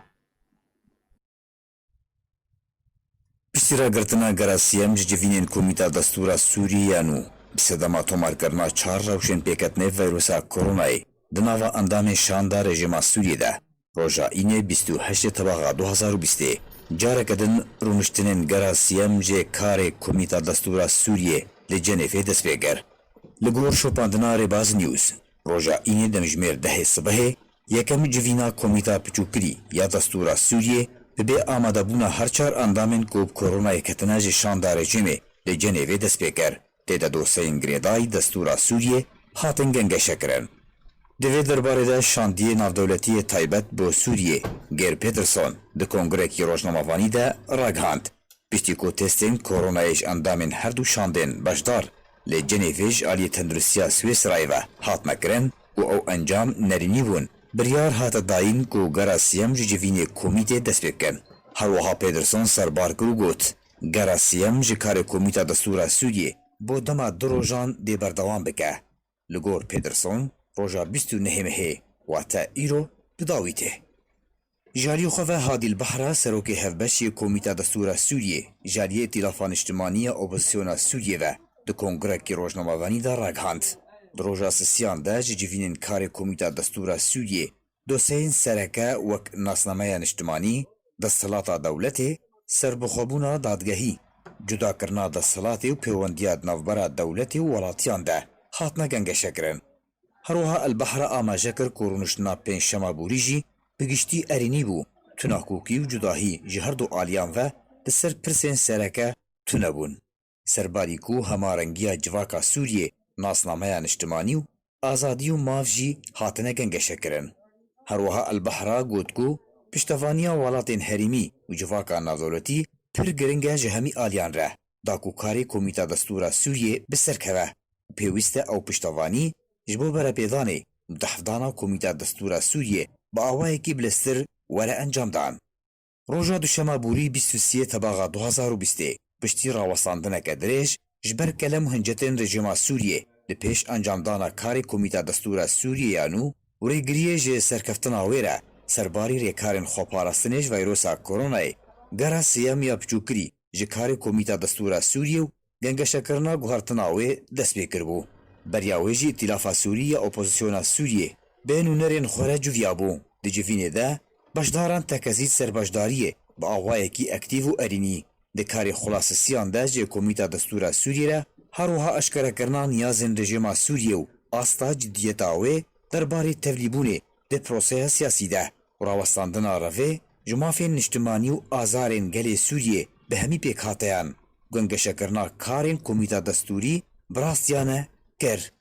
Piştî ragirtina gera siyem ji civînên Komîta Destûra Sûriyê ya nû, bi sedema tomarkirina çar rewşên pêketinê veyrusa koronayê di nava endamên şanda rejîma Sûriyê de, roja înê bîst û heştê tebaxa du hazar û bîstê, careke din rûniştinên gera siyem jê karê Komîta Destûra Sûriyê li Cenêfê dest pê kir. Li gor şopandina Rêbaz News, roja înê demjimêr dehê sibehê, yekem civîna Komîta Piçûkirî ya Destûra Sûriyê bi bê amadebûna her çar endamên ku bi koronayê ketine ji şanda rejîmê li Cenêvê dest pê kir. Tê de dosyeyên girêdayî Destûra Sûriyê hatin gengeşekirin. Di vê derbarê de şandiyê navdewletiyê taybet bo Sûriyê, Geir Peterson, di kongrekî rojnamevanî de ragihand, piştî ku testên koronayê ji endamên her du şandên beşdar li Cenêvê ji aliyê Tenduristiya Swîsrayê ve hatine kirin û ew encam nerînî bûn, biryar hate dayîn ku gera siyem ji civînê komîtê dest pê bikin. Her wiha Peterson serbar kir û got, gera siyem ji karê Komîta Destûra Sûriyê bo dema du rojan dê berdewam bike. Li gor Peterson, roja bîst û nehê mehê, wate îro, bi dawî tê. Ji aliyê xwe ve Hadî Elbehra, serokê hevbeş yê Komîta Destûra Sûriyê, ji aliyê Îtîlafa Niştimanî ya Opozisyona Sûriyê ve di kongrekî rojnamevanî de ragihand, di roja sisiyan de ji civînên karê Komîta Destûra Sûriyê dosyeyên sereke wek nasnameya niştimanî, desthilata dewletê, serbixwebûna dadgehî, cudakirina desthilatê û pêwendiya di navbera dewletê û welatiyan de hatine gengeşekirin. Her wiha Elbehra amaje kir ku rûniştina pêncşema borî jî bi giştî erênî bû, tunakokî û cudahî ji her du aliyan ve li ser pirsên sereke tune bûn. Serbarî ku hemarengiya civaka Sûriyê, nasnameya niştimanî û azadî û mav jî hatine gengeşekirin. Her wiha Elbehra got ku piştevaniya welatên herêmî û civaka navdewletî pir giring e ji hemî aliyan re, da ku karê Komîta Destûra Sûriyê bi ser keve û pêwîst e ew piştevanî ji bo berepêdanê û dehfdana Komîta Destûra Sûriyê bi awayekî bileztir were encamdan. Roja duşema borî bîst û sê tebaxa du hazar û bîstê, piştî rawestandineke dirêj ji ber kelem û hincetên rejîma Sûriyê li pêş encamdana karê Komîta Destûra Sûriyê ya nû û rêgiriyê ji serkeftina wê re, serbarî rêkarên xweparastinê ji veyrosa koronayê, gera sêyem ya piçûkirî ji karê Komîta Destûra Sûriyê û gengeşekirina guhertina wê dest pê kiribû. Beriya wê jî Îtîlafa Sûrî ya Opozisyona Sûriyê bê nûnerên xwe re civiyabû. Di civînê de beşdaran tekezî ser beşdariyê bi awayekî aktîf û erînî di karê xulasisiyan de ji Komîta Destûra Sûriyê re, her wiha eşkerekirina niyazên rejîma Sûriyê û asta cidiyeta wê derbarê tevlîbûnê di proseya siyasî de û rawestandina revê ji mafên niştimanî û azarên gelê Sûriyê bi hemî pêkhateyan, gengeşekirina karên Komîta Destûrî bi rastiyane kir.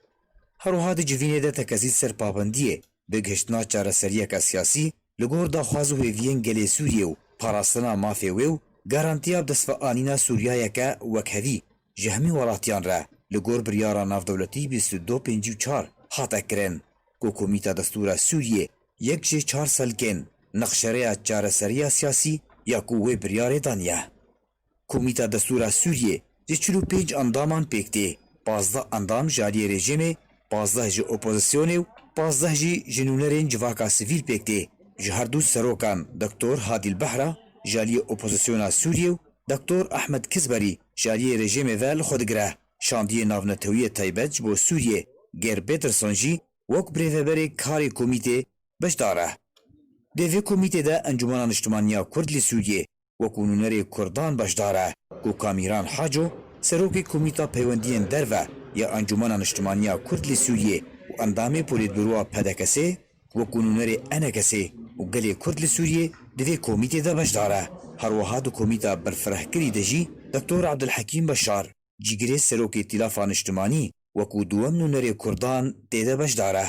Her wiha di civînê de tekezî ser pabendiyê bi gihiştina çareseriyeke siyasî li gor daxwaz û hêviyên gelê Sûriyê û parastina mafê wê û garantiya bi destveanîna Sûriyayeke wekhevî ji hemî welatiyan re li gor biryara navdewletî bîst û du pêncî û çar hate kirin ku Komîta Destûra Sûriyê yek ji çar selkên nexşereya çareseriya siyasî ya ku wê biryarê daniye. Komîta Destûra Sûriyê ji çil û pênc endaman pêk tê, pazdeh endam ji aliyê rejîmê, pazdeh ji opozisyonê û pazdeh jî ji nûnerên civaka sivîl pêk tê. Ji her du serokan Doktor Hadî Behra ji aliyê opozisyona Sûriyê û Doktor Ahmed Kizberî ji aliyê rejîmê ve li xwe digire. Şandiyê navnetewiyê taybet ji bo Sûriyê, Geir Pedersen jî wek birêveberê karê komîtê beşdar e. Di vê komîtê de Encûmena Niştimanî ya Kurd li Sûriyê wekû nûnerê Kurdan beşdar e, ku Kamîran Haco, serokê Komîta Peywendiyên Derve ya Encûmena Niştimanî ya Kurd li Sûriyê û endamê polêtbûroa P D K S'ê, wekû nûnerê E N K S'ê û gelê Kurd li Sûriyê di vê komîtê de beşdar e. Her wiha di Komîta Berfirehkirî de jî Doktor Abdulhekîm Beşar, cîgirê serokê Tîlafa Niştimanî, wekû duwem nûnerê Kurdan tê de beşdar e.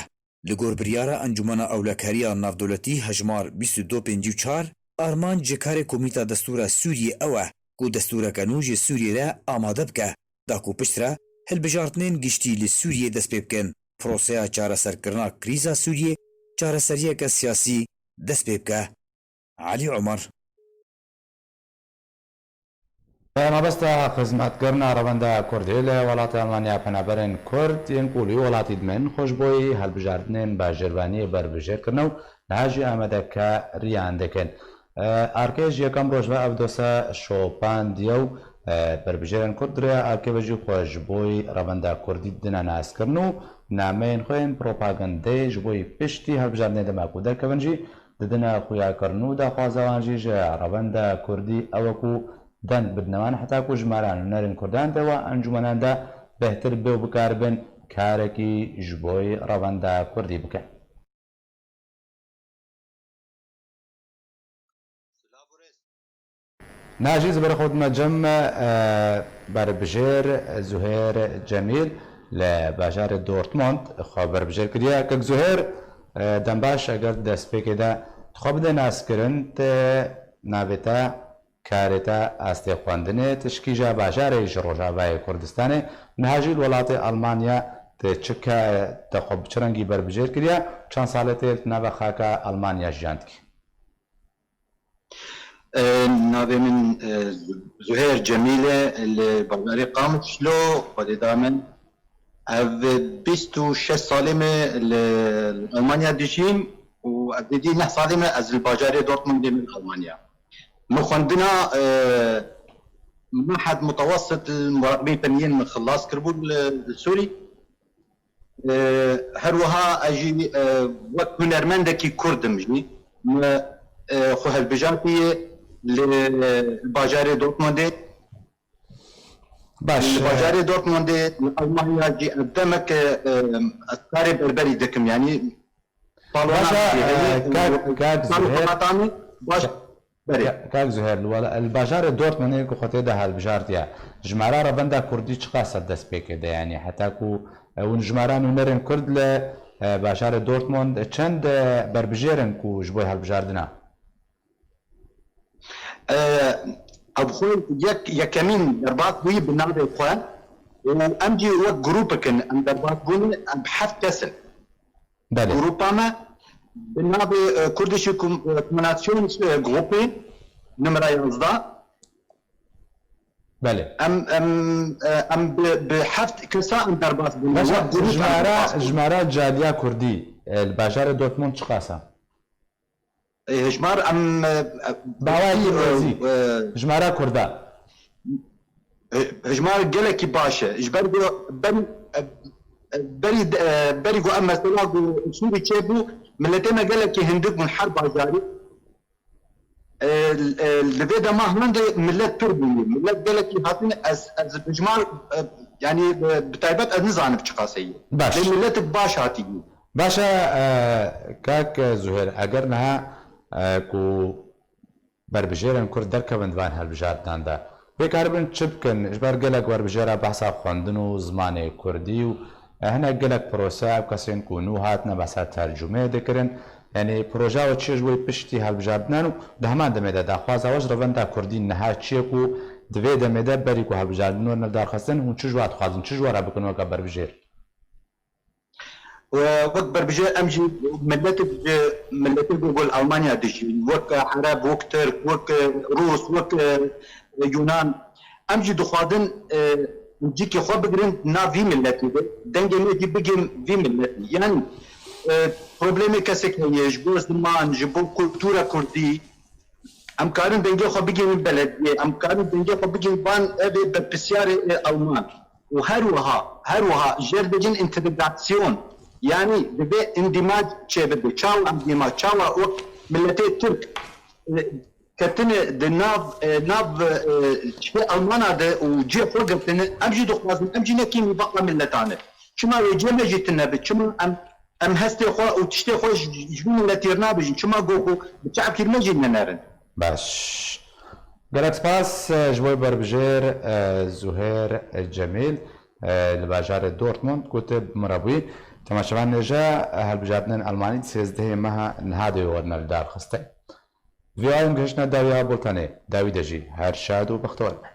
Li gor biryara Encûmena Ewlekariya Navdewletî hejmar bîst û du pêncî û çar, armanc ji karê Komîta Destûra Sûriyê ew e ku destûreke nû ji Sûriyê re amade bike, da ku piştre hilbijartinên giştî li Sûriyê dest pê bikin, proseya çareserkirina krîza Sûriyê çareseriyeke siyasî dest pê bike. Elî Omer. Mabesta xizmetkirina revenda Kurdê li welatê Almanya, penaberên Kurd yên ku li wî welatî dimeyn xwe ji bo yî hilbijartinên bajêrvaniyê berbijêr kirine û niha jî amadekariyan dikin. Arkê ji yekem roj ve ev dose şopandiye û berbijêrên Kurd di rêya arkê ve jî xwe ji bo yî revenda Kurdî dine naskirin û nameyên xwe yên propagandeyê ji bo yî piştî hilbijartinê dema ku derkevin jî didine xuyakirin û daxwaza wan jî ji revenda Kurdî ew e ku deng bidine wan heta ku jimara nûnerên Kurdan di wa encûmenan de bêhtir bê û bikaribin karekî ji bo revenda Kurdî bikin. Niha jî ji ber xwe dime cem, e, berbijêr Zuhêr Cemîl li bajarê Dortmund xwe berbijêr kiriye. Kek Zuhêr, e, dem baş, eger destpêkê de dixwe bide naskirin, te navê te, karê te, astê xwendinê, te ji kîja bajarê ji Rojavayê Kurdistanê, niha jî li welatê Almanya te çi ke, te xwe bi çi rengî berbijêr kiriye, çend salê tê li nava xaka Almanya jiyan dikî? E, navê min, e, Zuhêr Cemîl e, li bajarê Qamişlo xwedê da min. Ev bîst û şeş salê me li, li Almanya dijîm û ev êdî neh salê me ez li bajarê Dortmundê me li Almanya. Min xwendina, e, mehed mutewessit li muraqibîn fenniyên min xilas kiribû li, li Sûrî. E, her wiha ez jî, e, wek hunermendekî Kurd im jî. Me, e, xwe hilbijartiye li bajarê Dortmundê. Baş, Li e, bajarê Dortmundê, li Almanya jî ev demek, e, e, ez karê berberî dikim, yanî salona Baş e, jî heye, e, kak, kak sal û Zuhêr, xebatanê baş. Berê. Ka-, kak Zuhêr, li wela-, li bajarê Dortmundê ku xwe tê de hilbijartiye, jimara revenda Kurdî çiqas e destpêkê de, yanî heta ku, e, hûn jimara nûnerên Kurd li, e, bajarê Dortmund, e, çend, e, berbijêr in ku ji bo hilbijartina? E, ev xwe yek, yekemîn derbas bûyî bi navê xwe û em jî wek grûpek in, em derbas bûne, em heft kes in. Belê. Grûpa me bi navê, e, Kurdische Kom-, e, Kommunikasyon, e, Gruppe, nimera yanzdeh. Belê. Em, em, e, em bi, bi heft kesa em derbas bûne. Baş e, Wek grûp em jimara, derbas bûne. Jimara caliya Kurdî, e, li bajarê Dortmund çiqas e? E, hejmar em, e, e, Bi awayekî e, nêzîk. E, Jimara Kurda. Hejmar gelekî baş e. Ji ber ku berî, e, e, berî, e, berî ku em mesela ku Sûrî çêbû, miletê me gelekî hindik bûn her bajarî. E, e, li vê dema hindê milet pir bûye. Milet gelekî hatine, ez, ez hejmar, e, yanî, e, bi taybet ez nizanim çiqas heye. Baş. Lê miletik baş hatî bû. Baş e, e, kak Zuhêr, eger niha, e, ku berbijêrên Kurd derkevin di van hilbijartinan de, pê karibin çi bikin? Ji ber gelek werbijêra behsa xwendin û zimanê Kurdî û, e, hinek gelek prose ev kesên ku nû hatine behsa tercûmeyê dikirin. Yanî proja we çi ye ji bo piştî hilbijartinan û di heman demê de daxwaza we ji revenda Kurdî niha çi ye ku di vê demê de berî ku hilbijartin werne lidarxistin hûn çi ji we dixwazin, çi ji we re bikin weke berbijêr? Wek berbijêr em jî miletek ji miletê ku li Almanya dijîn, wek Ereb, wek Tirk, wek Rûs, wek Yunan, em jî dixwazin cîkê xwe bigirin nav vî miletî de, dengê me jî bigihîn vî miletî. Yanî problemê kesek heye ji bo ziman, ji bo kultura kurdî, em karin dengê xwe bigihînin belediyê, em karin dengê xwe bigihînin van evê berpirsiyarê ê Alman. Û her wiha, her wiha jê re dibêjin întegrasyon. Yanî divê îndîmac çêbibe. Çawa îndîmac? Çawa wek miletê Tirk ketine di nav, e, nav, e, çiyê Almana de û cihê xwe girtine, em jî dixwazin, em jî nekî mîbaqa miletan e. Çima wê cihê me jî tune be? Çima em, em hestê xwe û tiştê xwe ji, ji vî miletî re nabêjin? Çima go ku bi çavkî me jî nenerin? Baş. Gelek spas, e, ji bo berbijêr, e, Zuhêr Cemîl, e, li bajarê Dortmund ku te bi min re bûyî. Temaşevan nêje, e, hilbijartinên Almanî di sêzdehê meha niha de wê werine li dar xistin. Vê ayên gihiştine dawiya bultenê. Dawî de jî her şad û bextewar be.